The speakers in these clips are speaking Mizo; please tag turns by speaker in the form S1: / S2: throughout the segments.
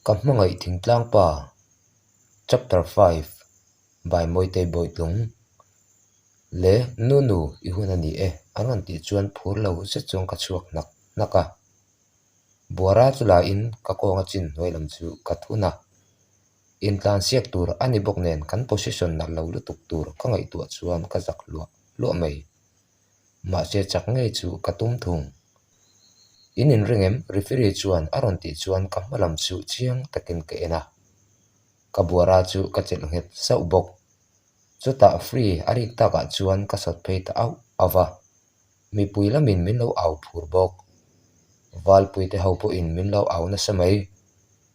S1: Ka hmangaih thingtlang pa Chapter 5 by Mawitei Bawitlung Le Nunu i hun a ni e an rawn tih chuan phur lo zet chuan ka chhuak hnak hnak a. Buara chu lain ka kawnga chin hnuai lam chu ka thun a. Intlansiak tur a ni bawk nen kan position nalh lo lutuk tur ka ngaihtuah chuan ka zak hluah hluah mai. Mahse chak ngei chu ka tum thung. In inring em? Referee chuan a rawn tih chuan ka hma lam chu chiang takin ka en a. Ka buara chu ka chelh nghet sauh bawk. Chutah free a rik takah chuan ka sawt phei ta auh auh va. Mipui lamin min lo au phur bawk. Valpuite ho pawhin min lo au nasa mai.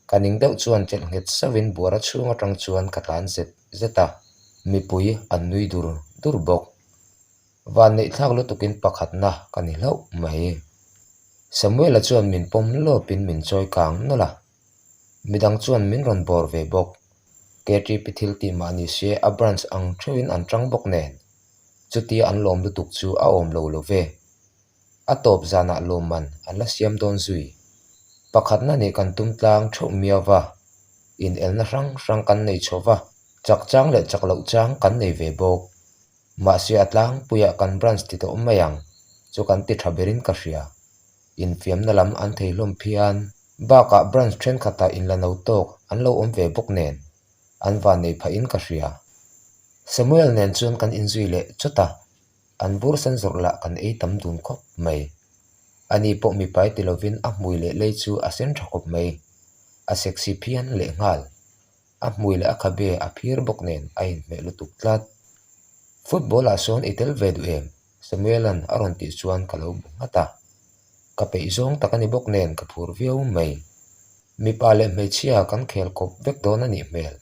S1: Ka ning deuh chuan chelh nghet sauhin buara chhung atang chuan ka tlan zet zet a. Mipui an nui dur dur bawk. Vanneihthlak lutukin pakhatna ka ni hlauh mai. Samuela chuan min pawm lawpin min chawi kang nawlh a. Midang chuan min rawn bawr ve bawk. KTP thil tih mah ni se a branch ang theuhin an tang bawk nen. Chutia an lawm lutuk chu a awm lo lo ve. A tawp zanah lawmman an la siam dawn zui. Pakhatna nih kan tum tlang theuh miau va, inelna hrang hrang kan nei chho va, chak chang leh chak loh chang kan nei ve bawk. Mahse a tlangpuiah kan branch ti tawh mai ang chu kan ti tha berin ka hria. Infiamna lam an thei hlawm phian. Bakah branch thenkhatah inla no tawk an lo awm ve bawk nen an van nei phahin ka hria. Samuel nen chuan kan inzui leh chawt a, an bur sen zawrh lah kan ei tam dun khawp mai. Ani pawh mipai ti lovin a hmui leh lei chu a sen tha khawp mai. A sexy phian leh nghal. A hmui leh a khabe a phir bawk nen a inhmeh lutuk tlat. Football ah sawn i tel ve duh em? Samuel-a'n a rawn tih chuan ka lo bu nghat a. Ka peih zawng tak a ni bawk nen ka phur viau mai. Mipa leh hmeichhia kan khel kawp vek dawn a nih hmel.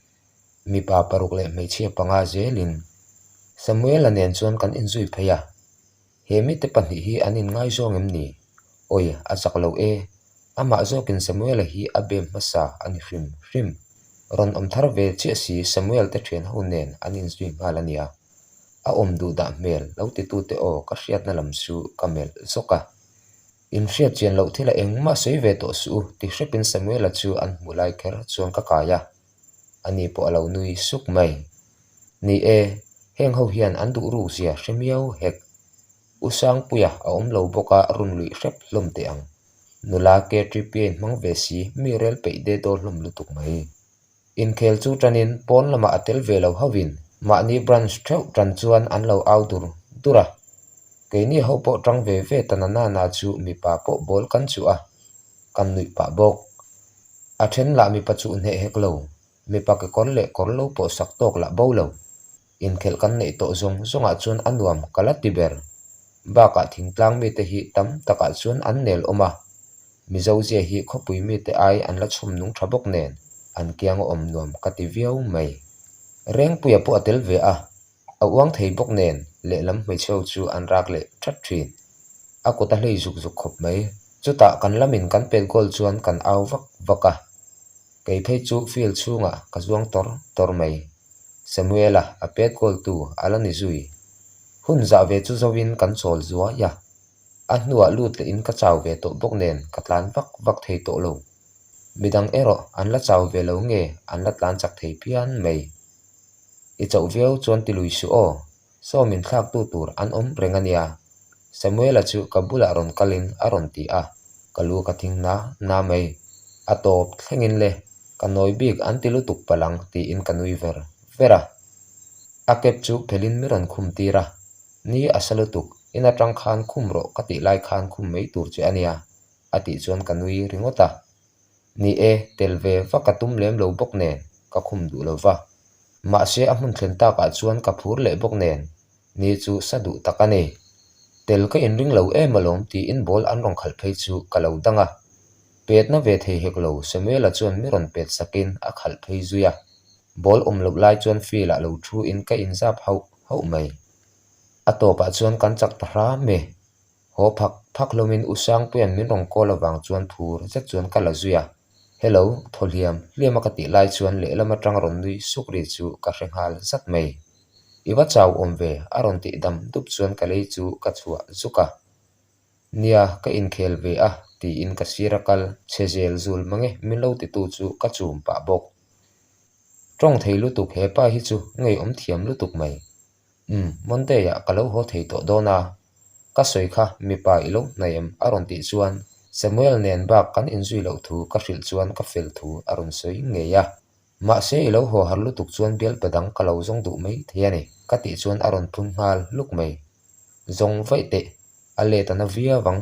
S1: Mipa paruk leh hmeichhia panga zelin Samuel-a nen chuan kan inzui phei a. He mite pahnih hi an inngaizawng em ni? Awi, a chak lo e. Amah zawkin Samuel-a hi a bem hmasa a ni hrim hrim. Rawn awm thar ve chiah si Samuel te thian ho nen an inzui nghal a nia. A awm duh dah hmel lo titute aw ka hriatna lam chu ka melh zawk a. Inhriat chian loh thil a engmah sawi ve tawh suh u ti hrepin Samuela chu an hmuh lai kher chuan ka kai a, ani pawh a lo nui suk mai. Ni e, heng ho hian an duh ruk zia hre miau hek. U Sangpuia a awm lo bawk a run luih hrep hlawm teh ang. Nula KTP a inhmang ve si, mi rel peih de dawl hlawm lutuk mai. Inkhel chu tanin pawn lamah a tel ve lo hauhin mahni branch theuh tan chuan an lo au dur dur a. Keini ho pawh tang ve ve ta na na na chu mipa pawh bawl kan chuh a, kan nuih pah bawk. A then lah mipa chuh hneh hek lo, mipa kekawr leh kawr lo pawh sak tawk lah bo lo. Inkhelh kan neih tawh zawng zawngah chuan a nuam ka la ti ber. Bakah thingtlang mite hi tam takah chuan an nel awm a, Mizo zia hi khawpui mite ai an la chhum nung tha bawk nen an kiang a awm nuam ka ti viau mai. Rengpuia pawh a tel ve a, a uang thei bawk nen lehlam hmeichhe ho chu an rak leh that thin. A kut a hlei zuk zuk khawp mai. Chutah kan lamin kan pet goal chuan kan au vak vak a, kei phei chu field chhungah ka zuang tawr tawr mai. Samuela a pet goal tu a la ni zui. Hun zah ve chu zoin kan chawl zuai a. A hnuah lut lehin ka chau ve tawh bawk nen ka tlan vak vak thei tawh lo. Midang erawh an la chau ve lo nge an la tlan chak thei phian mai. I chauh viau chuan ti lui suh aw, saw min thlak tu tur an awm reng a nia. Samuela chu ka bulah rawn kalin a rawn ti a, ka lu ka thing na na mai. A tawp thlengin le, ka nawi bik an ti lutuk palh ang tiin ka nui ver ver a. A kep chu phelin mi rawn khum tir a, Ni a sa lutuk, in atang khan khum rawh ka tih lai khan khum mai tur che a nia, a tih chuan ka nui ringawt a. Ni e, tel ve va ka tum lem lo bawk nen, ka khum duh lo va. Mahse a hmun thlen takah chuan ka phur leh bawk nen, ni chu sa duh tak a ni. Tel ka inring lo em alawm tiin ball an rawn khalh phei chu ka lo dang a. Petna ve thei hek lo Samuela chuan mi rawn pet sakin a khalh phei zui a. Ball awm loh lai chuan field ah lo thu in ka inzap hauh hauh mai. A tawpah chuan kan chak ta hram e. Haw phak phak hlawmin U Sangpuia'n min rawn call avang chuan phur zet chuan ka la zui a. Hello, thaw hliam hliam a ka tih lai chuan lehlam atang rawn nui suk ri chu ka hre nghal zat mai. I va chau awm ve a rawn tih dam dup chuan ka lei chu ka chhuah zuk a. Nia, ka inkhel ve a, tiin ka sir a kal chhe zel zul mange min lo titu chu ka chum pah bawk. Tawng thei lutuk he pa hi chu ngeiawm thiam lutuk mai. Umm, Monday ah ka lo haw thei tawh dawn a, ka sawi kha mipa i lo hnaih em? a rawn tih chuan Samuel nen bak kan inzui loh thu ka hrilh chuan ka fel thu a rawn sawi ngei a. Mahse i lo haw har lutuk chuan bialpa dang ka lo zawng duh mai thei a ni, ka tih chuan a rawn phun nghal hluk mai. Zawng vaih teh, a let a na viau ang,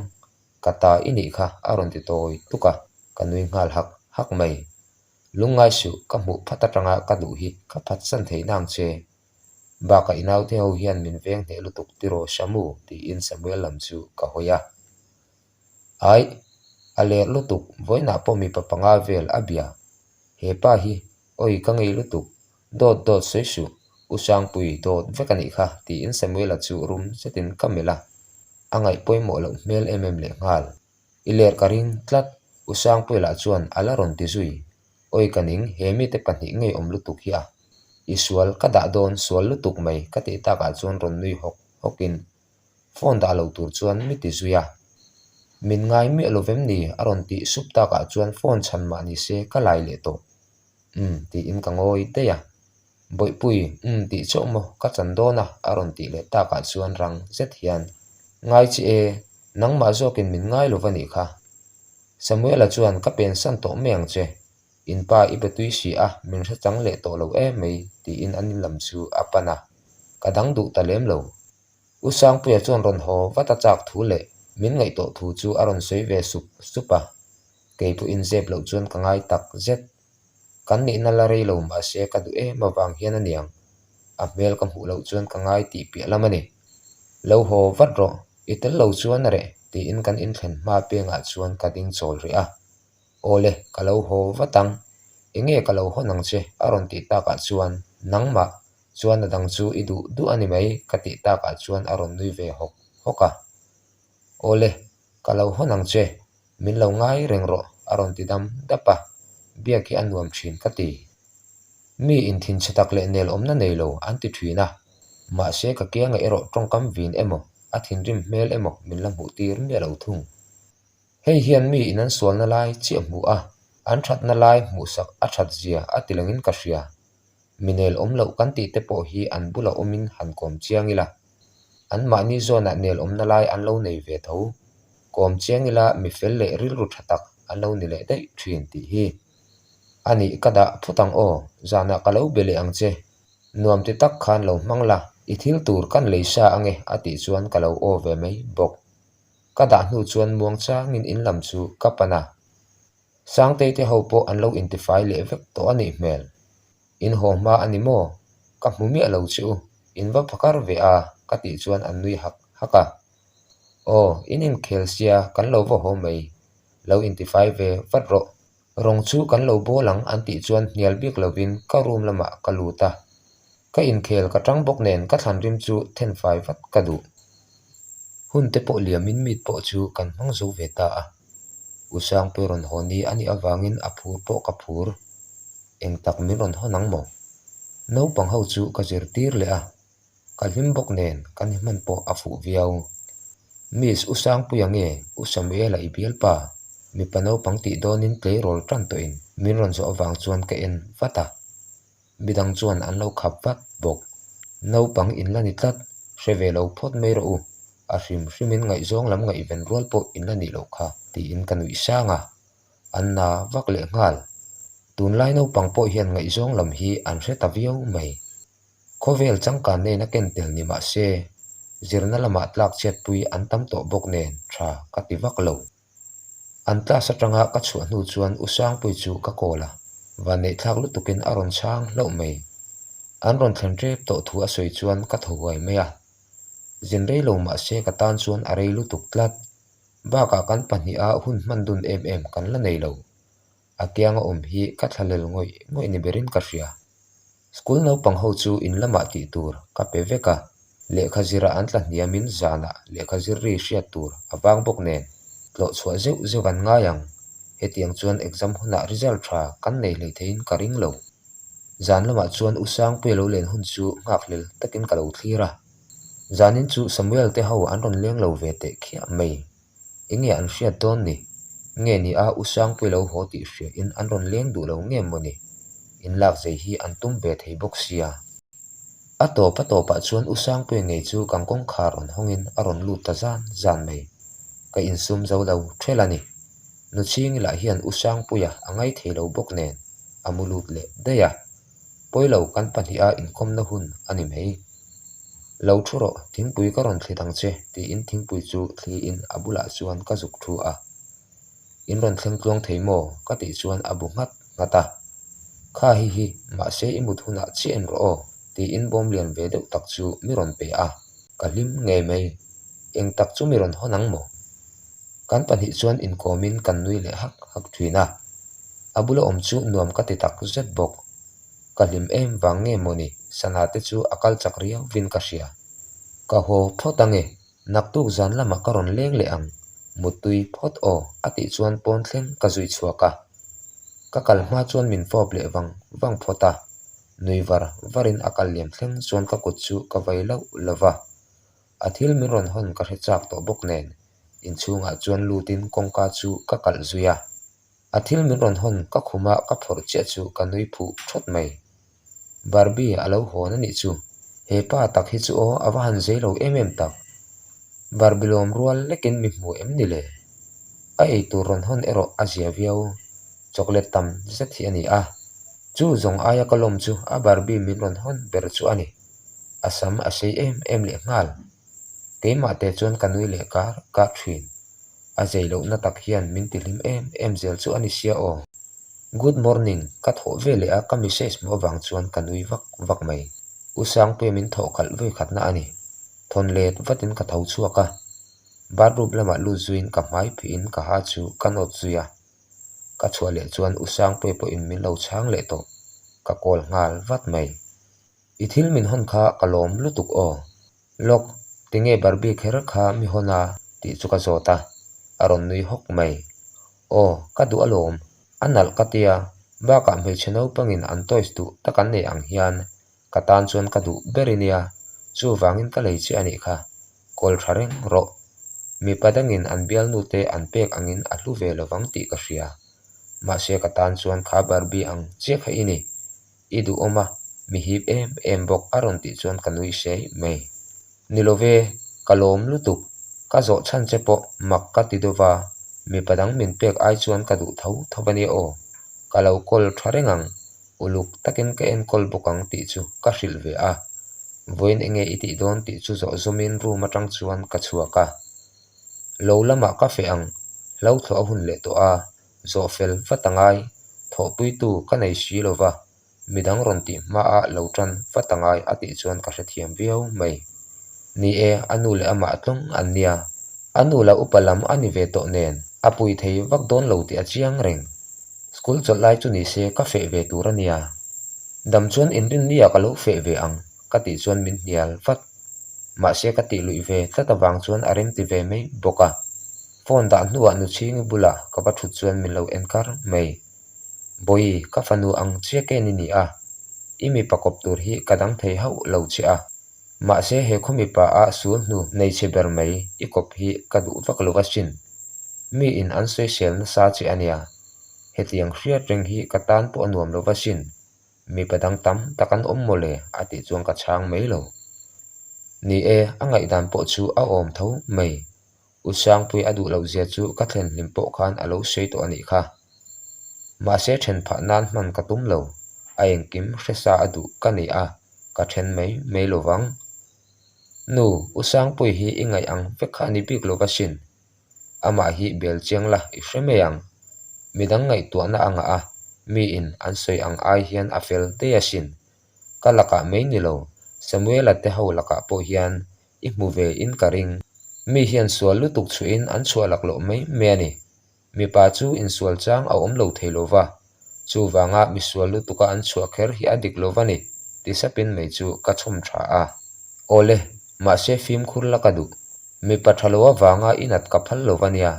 S1: ka ta i nih kha a rawn ti tawi tuk a, ka nui nghal hak hak mai. Lungngai suh, ka hmuh phat atanga ka duh hi ka phatsan thei nang che. Bakah i naute ho hian min veng hneh lutuk tiraw Shamu tiin Samuel lam chu ka hawi a. Aih, a ler lutuk, vawiinah pawh mipa panga vel a bia. He pa hi, awi ka ngei lutuk, dawt dawt sawi suh, U Sangpui dawt vek a nih kha tiin Samuela chu rum zetin ka melh a. A ngaih pawimawh loh hmel em em lehnghal. I ler ka ring tlat, U Sangpui lah chuan a la rawn ti zui. Awi ka ning, he mite pahnih ngei awm lutuk hi a. I sual, ka dah dawn sual lutuk mai ka tih takah chuan rawn nui hawk hawkin phone dah lo tur chuan mi ti zui a. Min ngai miah lo vem ni a rawn tih sup takah chuan phone chhan mah ni se ka lai leh tawh. Umm tiin ka ngawi daih a. Bawihpui, umm tih chauh maw ka chan dawn a a rawn tih leh takah chuan rang zet hian, Ngai chi e, nangmah zawkin min ngai lo va nih kha. Samuela chuan ka pensan tawh mai ang che, in pa i be tui si a min hre chang leh tawh lo em mai tiin an in lam chu a pan a, ka dang duh ta lem lo. U Sangpuia chuan rawn haw vat a chak thu leh min ngaihtuah thu chu a rawn sawi ve sup sup a, kei pawh inzep loh chuan ka ngai tak zet. Kan nihna la rei lo mahse ka duh em avang hian a niang, a hmel ka hmuh loh chuan ka ngai tih piah lam a ni. Lo haw vat rawh, i tel lo chuan a reh tiin kan inthlen hma pengah chuan ka ding chawl rih a. Awle, ka lo haw vat ang, enge ka lo hawn ang che a rawn tih takah chuan nangmah chuan a dang chu i duh duh a ni mai ka tih takah chuan a rawn nui ve hawk hawk a. Awle, ka lo hawn ang che, min lo ngai reng rawh a rawn ti dam dap a, biak hi a nuam thin ka ti. Mi inthinchhe tak leh nel awmna nei lo an ti thin a, mahse ka kianga erawh tawngkam vin emaw a thinrim hmel emaw min la hmuh tir miah lo thung. Hei hian mi in an sualna lai chiah hmuh a, an thatna lai hmuhsak a that zia a ti langin ka hria. Mi nel awm loh kan tih te pawh hi an bula awmin han kawm chiang ila. Anmahni zawnah nel awmna lai an lo nei ve tho. Kawm chiang ila mi fel leh rilru tha tak an lo ni leh daih thin tih hi. A nih ka dah phut ang aw, zanah ka lo be leh ang che. Nuam ti tak khan lo hmang la, i thil tur kan lei sa ange a tih chuan ka lo aw ve mai bawk. Ka dah hnu chuan muang changin in lam chu ka pan a. Sangtei te ho pawh an lo intifai leh vek tawh a nih hmel. In haw hma a ni maw? Ka hmu miah lo che u, in va phakar ve a ka tih chuan an nui hak hak a. Aw, in inkhel sia kan lo va haw mai, lo intifai ve vat rawh. Rawng chu kan lo bawl ang an tih chuan hnial bik lovin ka room lamah ka lut a. Ka inkhel ka tang bawk nen ka thlan rim chu thenfai vat ka duh. Hun te pawh liamin meet pawh chu kan hmang zo ve ta a. U Sangpui rawn haw ni a nih avangin a phur pawh ka phur. Eng tak min rawn hawn ang maw? Naupang ho chu ka zirtir leh a, ka hlim bawk nen ka ni hman pawh a fuh viau. Miss U Sangpuia nge U Samuela i bialpa? Mipa naupang tih dawnin tleirawl tan tawhin min rawn zawh avang chuan ka en vat a. Midang chuan an lo khap vat bawk. Naupang in la ni tlat, hre ve lo phawt mai rawh u, a hrim hrimin ngaihzawng lam ngaihven rual pawh in la nih loh kha, tiin ka nuih sang a. An na vak leh nghal. Tunlai naupang pawh hian ngaihzawng lam hi an hre ta viau mai. Khawvel changkan nen a ken tel ni mah se, zirna lamah tlakchhiatpui an tam tawh bawk nen tha ka ti vak lo. An class atanga ka chhuah hnu chuan U Sangpui chu ka call a, vanneihthlak lutukin a rawn chhang hlauh mai. An rawn thlen tep tawh thu a sawi chuan ka thaw huai mai a. Zin rei lo mah se ka tan chuan a rei lutuk tlat. Bakah kan pahniha hun hman dun em em kan la nei lo. A kianga awm hi ka thlalel ngawih ngawih ni berin ka hria. School naupang ho chu in lamah tih tur ka pe vek a, lehkha zirah an tla hniamin zanah lehkha zir ri hriat tur a vang bawk nen tlawh chhuah zeuh zeuh an ngai ang. Hetiang chuan exam hunah result tha kan nei hlei theiin ka ring lo. Zan lamah chuan U Sangpuia lo len hun chu nghakhlel takin ka lo thlir a. Zanin chu Samuel te ho an rawn leng lo ve teh khiah mai. Enge an hriat dawn ni? Nge ni a U Sangpui lo haw tih hria in an rawn leng duh lo nge maw ni? Inlak zei hi an tum ve thei bawk sia. A tawp a tawpah chuan U Sangpuia ngei chu kan kawngkhar rawn hawngin a rawn lut ta zan zan mai. Ka insum zo lo ṭhel a ni. Nuchhingi lah hian U Sangpuia a ngaithei lo bawk nen a mu lut leh daih a. Pawilo kan pahniha inkawmna hun a ni mai. Lo thu rawh, thingpui ka rawn thlit ang che tiin thingpui chu thliin a bulah chuan ka zuk thu a. In rawn thleng tluang thei maw? ka tih chuan a bu nghat nghat a. Kha hi hi, mahse i mut hunah chiah en rawh aw tiin bawm lian ve deuh tak chu mi rawn pe a. Ka hlim ngei mai. Eng tak chu mi rawn hawn ang maw? Kan pahnih chuan inkawmin kan nui leh hak hak thin a. A bula awm chu nuam ka ti tak zet bawk. Ka hlim em vang nge mawni sana te chu a kal chak riau vin ka hria. Ka haw phawt ange, naktuk zan lamah ka rawn leng leh ang, muttui phawt aw a tih chuan pawn thleng ka zui chhuak a. Ka kal hma chuan min fawp leh vang vang phawt a, nui var varin a kal liam thleng chuan ka kut chu ka vai loh lo va. A thil min rawn hawn ka hre chak tawh bawk nen inchhungah chuan lutin kawngka chu ka kalh zui a. A thil min rawn hawn ka khuma ka phawrh chiah chu ka nui phuh thawt mai. Barbie a lo hawn a nih chu. He pa tak hi chu aw a va han zei lo em em tak. Barbie lawm rual lekin mi hmu em ni le? A eitur rawn hawn erawh a zia viau. Chocolate tam zet hi a ni a. Chu zawng aia ka lawm chu a Barbie min rawn hawn ber chu a ni. A sam a sei em em leh nghal. Keimah te chuan ka nui leh kar kar thin. A zei lohna tak hian min ti hlim em em zel chu a ni sia aw. Good morning, ka thawh ve leh a ka message hmuh avang chuan ka nui vak vak mai. U Sangpuia min thawh khalh vawi khatna a ni. Thawn let vatin ka tho chhuak a. Bathroom lamah lut zuiin ka hmai phihin ka ha chu ka nawt zui a. Ka chhuah leh chuan U Sangpuia pawhin min lo chhang leh tawh. Ka call nghal vat mai. I thil min hawn kha ka lawm lutuk aw. Lawk, tinge Barbie kher kha mi hawn a? tih chu ka zawt a, a rawn nui hawk mai. Aw, ka duh alawm, a nalh ka tia, bakah hmeichhe naupangin an toys duh tak an nei ang hian ka tan chuan ka duh ber i nia, chuvangin ka lei che a nih kha, kawl tha reng rawh. Mipa dangin an bialnute an pek angin a hlu ve lovang tih ka hria, mahse ka tan chuan kha Barbie ang chiah kha i ni. I duhawm a, mi hip em em bawk a rawn tih chuan ka nui hrei mai. Ni lo ve, ka lawm lutuk, ka zawh chhan che pawh mak ka ti deuh va, mipa dang min pek ai chuan ka duh tho tho a nia aw. Ka lo kawl tha reng ang, uluk takin ka enkawl bawk ang tih chu ka hrilh ve a. Vawiin enge i tih dawn tih chu zawh zawmin room atang chuan ka chhuak a. Lo lamah ka feh ang, hlauthawh a hun leh tawh a, Zawh fel vat a ngai, thawhpuitu ka nei si lo va, midang rawn tih hmaah lo tan vat a ngai a tih chuan ka hrethiam viau mai. Ni e, a nu leh amah tlawng an nia. A nu la upa lam a ni ve tawh nen, a pui thei vak dawn lo tih a chiang reng. School chawlh lai chu ni se ka feh ve tur a nia. Dam chuan inrinnia ka lo feh ve ang ka tih chuan min hnial vat. Mahse ka tih luih ve tlat avang chuan a remti ve mai bawk a. Phone dah hnuah Nuchhingi bulah ka va thut chuan min lo en kar mai. Bawihi, ka fanu ang chiah ken i ni a, i mipa kawp tur hi ka dang thei hauh lo che a. Mahse he khaw mipa a sul hnu nei chhe ber mai i kawp hi ka duh vak lo asin. Mi in an sawisel nasa che a nia. Hetiang hriat reng hi ka tan pawh a nuam lo asin. Mipa dang tam tak an awm mawle a tih chuan ka chhang mai lo. Ni e, a ngaihdan pawh chu a awm tho mai. U Sangpui a duh loh zia chu ka thlen hlim pawh khan a lo sawi tawh a nih kha. Mahse then phah nan hman ka tum lo, a engkim hresa a duh ka ni a, ka then mai mai lo vang. Nu, U Sangpui hi i ngaih ang vek kha a ni bik lo va sin. Amah hi bel chiang la i hre mai ang. Midang ngaihtuahna a ngah a, miin an sawi ang ai hian a fel daih asin. Ka lakah mai ni lo, Samuela te ho lakah pawh hian i hmu ve in ka ring. Mi hian sual lutuk chhuahin an chhuah laklawh mai mai a ni. Mipa chu insual chang a awm lo thei lo va, chuvanga misual lutuka an chhuah kher hi a dik lo va ni, ti sapin mai chu ka chhawm tha a. Awle, mahse fimkhur la ka duh. Mipa tha lo avanga i nat ka phal lo va nia,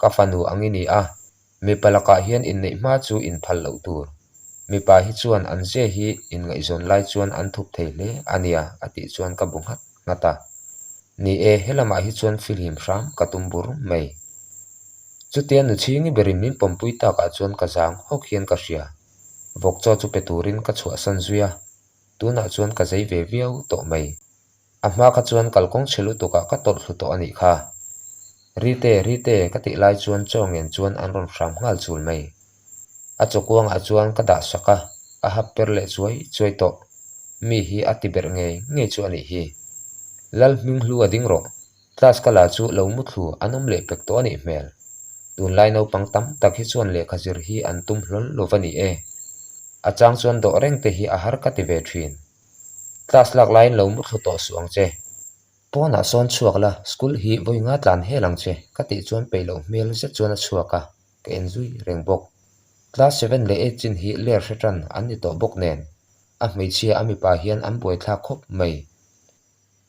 S1: ka fanu ang i ni a, mipa lakah hian inneih hma chu inphal loh tur. Mipa hi chuan an zia hi inngaihzawn lai chuan an thup thei hle a nia a tih chuan ka bu nghat nghat a. Ni e, helamah hi chuan filhim hram ka tum bur mai. Chutia nu chhingi berin min pawmpui takah chuan ka zang hawk hian ka hria. Vawk chaw chu pe turin ka chhuahsan zui a, tunah chuan ka zei ve viau tawh mai. A hma kha chuan kalkawng chhe lutukah ka tawlh thlu tawh a nih kha. Rite, Rite ka tih lai chuan chaw ngen chuan an rawn hram nghal chul mai. A chaw kuangah chuan ka dah sak a, a hap per leh chuai chuai tawh. Mi hi a ti berh ngei ngei chu a nih hi. Lal hming hlu a ding rawh. Class ka la chu lo muthlu an awm leh pek tawh a nih hmel. Tunlai naupang tam tak hi chuan lehkha zir hi an tum hlawl lo va ni e. A chang chuan dawh reng te hi a har ka ti ve thin. Class lak laiin lo muthlu tawh suh ang che. Pawnah sawn chhuak la, school hi vawi nga tlan hel ang che, ka tih chuan peih loh hmel zet chuan a chhuak a, ka en zui reng bawk. Class seven leh eight chin hi ler hre tan an ni tawh bawk nen, a hmeichhia a mipa hian an buaithlak khawp mai.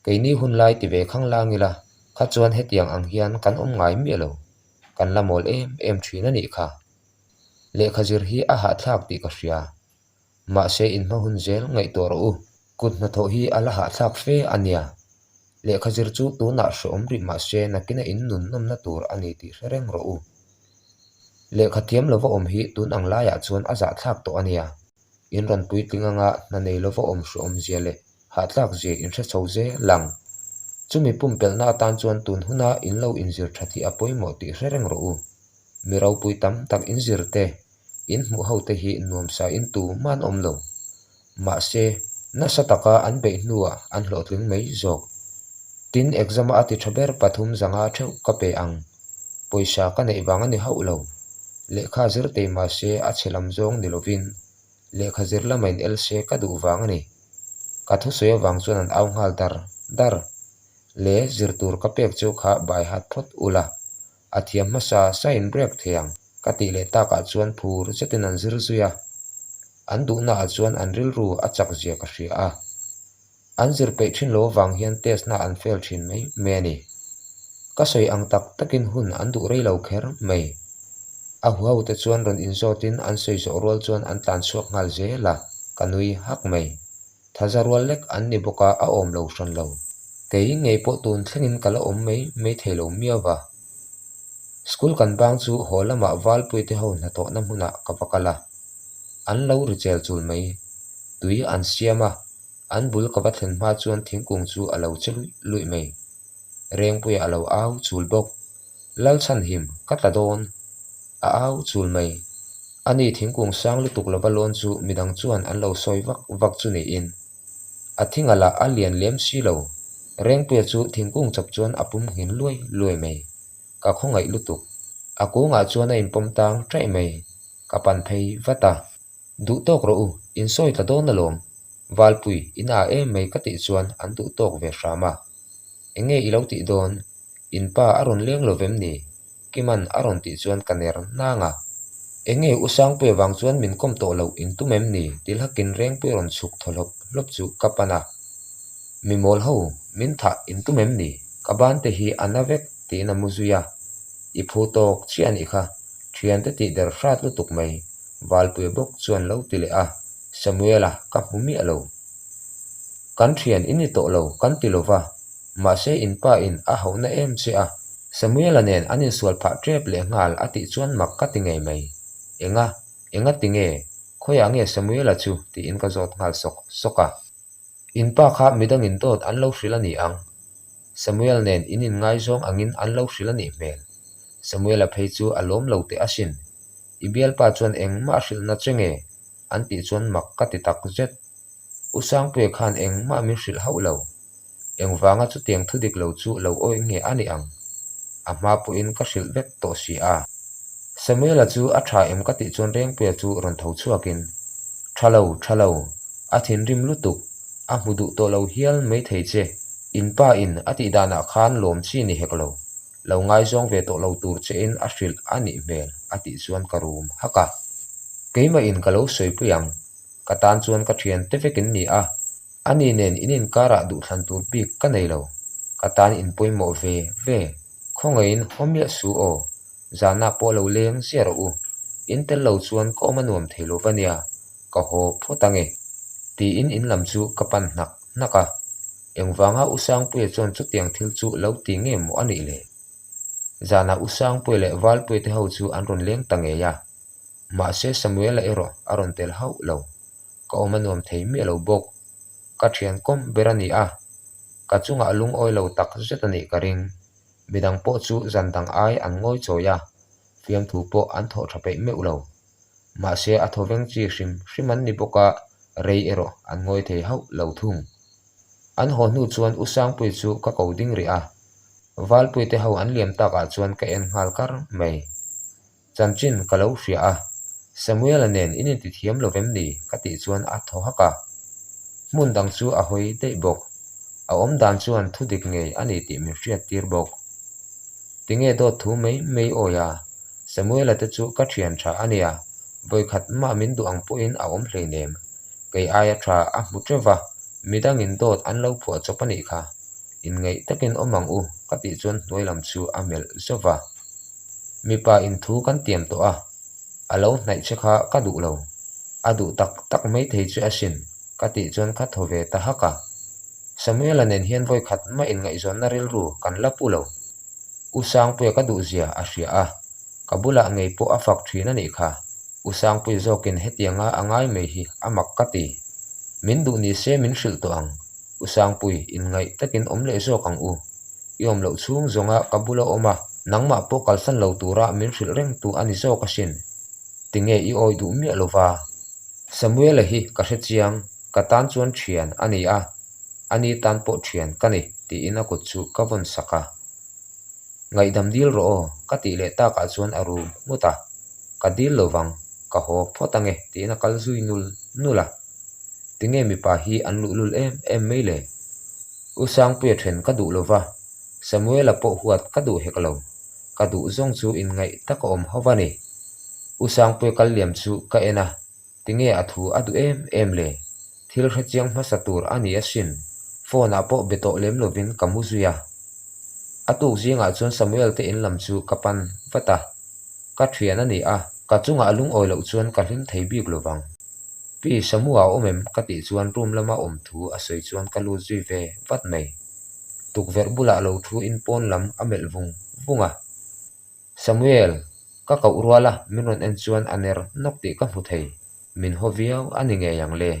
S1: Keini hun lai ti ve khang lang ila, kha chuan hetiang ang hian kan awm ngai miah lo, kan la mawl em em thin a nih kha. Lehkha zir hi a hahthlak tih ka hria. Mahse inhma hun zel ngaihtuah rawh u. Kut hnathawh hi a la hahthlak fe a nia. Lehkha zir chu tunah hrehawm rih mahse nakina in nun nawmna tur a ni tih hre reng rawh u. Lehkha thiam lova awm hi tun ang laiah chuan a zahthlak tawh a nia. In rawn puitling anga hna nei lova awm hrehawm zia leh hahthlak zia in hre chho zel ang. Chumi pumpelhna atan chuan tun huna in lo inzir tha tih a pawimawh tih hre reng rawh u. Mi ropui tam tak inzir te In hmuh ho te hi nuamsa in tu man awm lo. Mahse, nasa taka an beih hnuah an hlawhtling mai zawk. Tin, exam a ti tha ber pathum zanga theuh ka pe ang. Pawisa ka neih vang a ni hauh lo. Lehkha zir tei mahse a chhe lam zawng ni lovin lehkha zir lama in el se ka duh vang a ni. Ka thusawi avang chuan an au nghal dar dar. Le zir tur ka pek chu kha bai hat phawt ula. A thiam hmasa sa in break thei ang ka tih leh takah chuan phur zetin an zir zui a, an duhna ah chuan an rilru a chak zia ka hria a. An zir peih thin lo avang hian test na an fail thin mai mai a ni. Ka sawi ang tak takin hun an duh rei lo kher mai. A huho te chuan rawn inzawtin an sawi zawh rual chuan an tlan chhuak nghal zel a, ka nui hak mai. Thaza rual lek an ni bawk a, a awm lo hran lo. Kei ngei pawh tun thlengin ka la awm mai mai thei lo miau va. School kan bang chu haw lamah Valpuite ho hnathawhna hmunah ka va kal a. An lo ri chel chul mai. Tui an siam a, an bul ka va thlen hma chuan thingkung chu a lo che luih luih mai. Rengpuia a lo au chul bawk. Lalchhanhim, ka tla dawn. A au chul mai. Ani thingkung sang lutuk lova lawn chu midang chuan an lo sawi vak vak chu niin. A thinga lah a lian lem si lo. Rengpuia chu thingkung chawp chuan a pum nghin luai luai mai. Ka khawngaih lutuk. A kungah chuan a inpawm tang taih mai. Ka pan phei vat a. Duh tawk rawh u, in sawi tla dawn alawm. Valpui, in a em mai ka tih chuan an duh tawk ve hram a. Enge i lo tih dawn? In pa a rawn leng lo vem ni? Kiman a rawn tih chuan ka ner nang a. Enge U Sangpuia vang chuan min kawm tawh loh in tum em ni? ti hlakin Rengpuia rawn chhuk thaw hlawp hlawp chu ka pan a. Mi mawl ho, min thah in tum em ni? Ka ban te hi a na vek tiin a mu zui a. I phu tawk chiah a nih kha, thiante tih der hrat lutuk mai, Valpuia bawk chuan lo ti leh a. Samuela ka hmu miah lo. Kan thian in ni tawh lo kan ti lo va, mahse in pa in a hauhna em che a, Samuela nen an insual phah tep leh nghal a tih chuan mak ka ti ngei mai. Enga, enga ti nge, khawiah nge Samuela chu tiin ka zawt nghal sawk sawk a. In pa kha midangin dawt an lo hrilh a ni ang. Samuel nen in inngaizawng angin an lo hrilh a nih hmel. Samuela phei chu a lawm lo teh asin. I bialpa chuan engmah a hrilhna che nge? an tih chuan mak ka ti tak zet. U Sangpuia khan engmah min hrilh hauh lo. Engvanga chutiang thu dik lo chu lo awih nge a ni ang? A hma pawhin ka hrilh vek tawh si a. Samuela chu a tha em ka tih chuan Rengpuia chu rawn tho chhuakin, Tha lo, tha lo, a thinrim lutuk, a hmu duh tawh lo hial mai thei che, in pa in a tih danah khan lawm chi ni hek lo, lo ngaizawng ve tawh lo tur che in a hrilh a nih hmel a tih chuan ka rum hak a. Keimah in ka lo sawipui ang, ka tan chuan ka thian te vek in ni a, ani nen in inkarah duhthlan tur bik ka nei lo, ka tan in pawimawh ve ve, khawngaihin haw miah su aw, zanah pawh lo leng ziah rawh u, in tel lo chuan ka awm a nuam thei lo va nia, ka haw phawt ange, tiin in lam chu ka pan hnak hnak a, engvanga U Sangpuia chuan chutiang thil chu lo ti nge maw a nih le? Zanah U Sangpuia leh Valpuia te ho chu an rawn leng ta ngei a. Mahse Samuela erawh a rawn tel hauh lo. Ka awm a nuam thei miah lo bawk. Ka thian kawm ber a ni a, ka chungah lungawi lo tak zet a nih ka ring. Midang pawh chu zan dang ai an ngawi chawi a, fiamthu pawh an thawh tha peih meuh lo. Mahse a thawveng chi hrim hrim an ni bawk a, rei erawh an ngawi thei hauh lo thung. An haw hnu chuan U Sangpui chu ka ko ding rih a, Valpui te ho an liam takah chuan ka en nghal kar mai. Chanchin ka lo hria a, Samuela nen in inti thiam lo vem ni? ka tih chuan a thaw hak a. Hmun dang chu a hawi daih bawk. A awm dan chuan thu dik ngei a ni tih min hriat tir bawk. Tinge dawt thu mai mai awi a, Samuela te chu ka thian tha a nia, vawikhat mah min duh ang pawhin a awm hleinem. Kei aia tha a hmu teuh va, midangin dawt an lo phuah chawp a nih kha. Inngeih takin awm ang u, ka tih chuan hnuai lam chu a melh zauh va. Mipa in thu kan tiam tawh a, a lo hnaih che kha ka duh lo. A duh tak tak mai thei che asin, ka tih chuan ka thaw ve ta hak a. Samuela nen hian vawi khat mah inngaihzawnna rilru kan la pu lo. U Sangpuia ka duh zia a hria a, ka bulah ngei pawh a fak thin a nih kha. U Sangpuia zawkin hetianga a ngai mai hi a mak ka ti. Min duh ni se min hrilh tawh ang. U Sangpui, inngaih takin awm leh zawk ang u. I awm loh chhung zawnga ka bula awm a, nangmah pawh kalsan lo tura min hrilh reng tu a ni zawk asin. Tinge i awi duh miah lo va? Samuela hi ka hre chiang, ka tan chuan thian a ni a, ani tan pawh thian ka ni tiin a kut chu ka vawn sak a. Ngaihdam dil rawh aw, ka tih leh takah chuan a rum nghut a. Ka dil lo vang, ka haw phawt ange tiin a kal zui nul nul a. Tinge mipa hi an luhlul em em mai le? U Sangpuia then ka duh lova, Samuela pawh huat ka duh hek lo. Ka duh zawng chu inngaih tak a awm ho va ni. U Sangpuia kal liam chu ka en a, tinge a thu a duh em em le? Thil hrechiang hmasa tur a ni asin. Phone ah pawh be tawh lem lovin ka mu zui a. A tuk zingah chuan Samuel te in lam chu ka pan vat a. Ka thian a ni a, ka chungah lungawi loh chuan ka hlim thei bik lovang. Pi Samua a awm em? ka tih chuan room lama awm thu a sawi chuan ka lut zui ve vat mai. Tukverh bulah lo thu in pawn lam a melh vung vung a. Samuel, ka koh rual a min rawn en chuan a ner nawk tih ka hmu thei. Min haw viau a ni ngei ang le.